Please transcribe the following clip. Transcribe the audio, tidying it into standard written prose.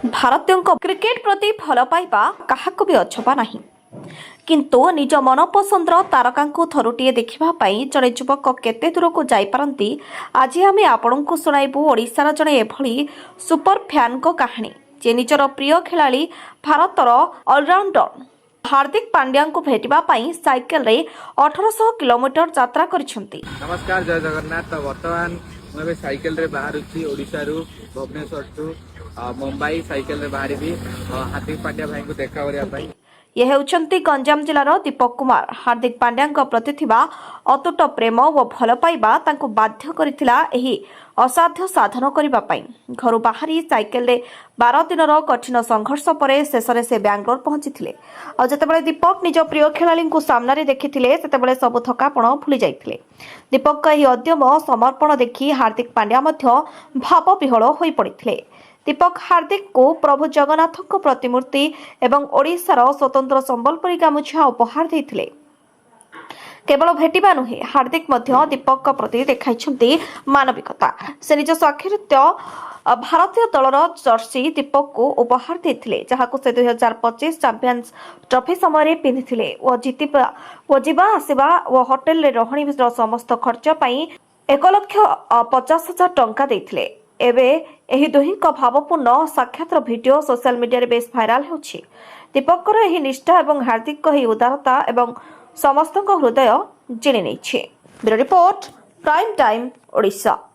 ଭାରତୀୟଙ୍କ କ୍ରିକେଟ ପ୍ରତି ଭଲ ପାଇବା କାହାକୁ ବି ଅଛପା ନାହିଁ। କିନ୍ତୁ ନିଜ ମନପସନ୍ଦର ତାରକାଙ୍କୁ ଥରୁଟିଏ ଦେଖିବା ପାଇଁ ଜଣେ ଯୁବକ କେତେ ଦୂରକୁ ଯାଇପାରନ୍ତି, ଆଜି ଆମେ ଆପଣଙ୍କୁ ଶୁଣାଇବୁ ଓଡ଼ିଶାର ଜଣେ ଏଭଳି ସୁପର ଫ୍ୟାନ୍ଙ୍କ କାହାଣୀ, ଯେ ନିଜର ପ୍ରିୟ ଖେଳାଳି ଭାରତର ଅଲରାଉଣ୍ଡର ହାର୍ଦ୍ଦିକ ପାଣ୍ଡ୍ୟାଙ୍କୁ ଭେଟିବା ପାଇଁ ସାଇକେଲରେ 1800 କିଲୋମିଟର ଯାତ୍ରା କରିଛନ୍ତି। ନମସ୍କାର, ଜୟ ଜଗନ୍ନାଥ। ତ ବର୍ତ୍ତମାନ ମୁଁ ଏବେ ସାଇକେଲରେ ବାହାରୁଛି ଓଡ଼ିଶାରୁ, ଭୁବନେଶ୍ୱରଠୁ ମୁମ୍ବାଇ ସାଇକେଲରେ ବାହାରିବି ହାର୍ଦ୍ଦିକ ପାଣ୍ଡ୍ୟା ଭାଇଙ୍କୁ ଦେଖା କରିବା ପାଇଁ। ଇଏ ହେଉଛନ୍ତି ଗଞ୍ଜାମ ଜିଲ୍ଲାର ଦୀପକ କୁମାର। ହାର୍ଦ୍ଦିକ ପାଣ୍ଡ୍ୟାଙ୍କ ପ୍ରତି ଥିବା ଅତୁଟ ପ୍ରେମ ଓ ଭଲ ପାଇବା ତାଙ୍କୁ ବାଧ୍ୟ କରିଥିଲା ଏହି ଅସାଧ୍ୟ ସାଧନ କରିବା ପାଇଁ। ଘରୁ ବାହାରି ସାଇକେଲରେ 12 ଦିନର କଠିନ ସଂଘର୍ଷ ପରେ ଶେଷରେ ସେ ବାଙ୍ଗାଲୋର ପହଞ୍ଚିଥିଲେ। ଆଉ ଯେତେବେଳେ ଦୀପକ ନିଜ ପ୍ରିୟ ଖେଳାଳିଙ୍କୁ ସାମ୍ନାରେ ଦେଖିଥିଲେ, ସେତେବେଳେ ସବୁ ଥକାପଣ ଭୁଲି ଯାଇଥିଲେ। ଦୀପକଙ୍କ ଏହି ଉଦ୍ୟମ, ସମର୍ପଣ ଦେଖି ହାର୍ଦ୍ଦିକ ପାଣ୍ଡ୍ୟା ମଧ୍ୟ ଭାବବିହ୍ୱଳ ହୋଇପଡ଼ିଥିଲେ। ଦୀପକ ହାର୍ଦ୍ଦିକଙ୍କୁ ପ୍ରଭୁ ଜଗନ୍ନାଥଙ୍କ ପ୍ରତିମୂର୍ତ୍ତି ଏବଂ ଓଡ଼ିଶାର ସ୍ୱତନ୍ତ୍ର ସମ୍ବଲପୁରୀ ଗାମୁଛା ଉପହାର ଦେଇଥିଲେ। କେବଳ ଭେଟିବା ନୁହେଁ, ହାର୍ଦ୍ଦିକ ମଧ୍ୟ ଦୀପକଙ୍କ ପ୍ରତି ଦେଖାଇଛନ୍ତି ମାନବିକତା। ସେ ନିଜ ସ୍ୱାକ୍ଷରିତ ଭାରତୀୟ ଦଳର ଜର୍ସି ଦୀପକଙ୍କୁ ଉପହାର ଦେଇଥିଲେ, ଯାହାକୁ ସେ 2025 ଚାମ୍ପିୟନ୍ସ ଟ୍ରଫି ସମୟରେ ପିନ୍ଧିଥିଲେ ଓ ଜିତିବା ଓ ଯିବା ଆସିବା ଓ ହୋଟେଲରେ ରହଣିର ସମସ୍ତ ଖର୍ଚ୍ଚ ପାଇଁ 1,50,000 ଟଙ୍କା ଦେଇଥିଲେ। ଏବେ ଏହି ଦୁହିଁଙ୍କ ଭାବପୂର୍ଣ୍ଣ ସାକ୍ଷାତର ଭିଡିଓ ସୋସିଆଲ ମିଡିଆରେ ବେଶ୍ ଭାଇରାଲ ହେଉଛି। ଦୀପକଙ୍କର ଏହି ନିଷ୍ଠା ଏବଂ ହାର୍ଦ୍ଦିକଙ୍କ ଏହି ଉଦାରତା ଏବଂ ସମସ୍ତଙ୍କ ହୃଦୟ ଜିଣି ନେଇଛି। Bureau report, prime time Odisha.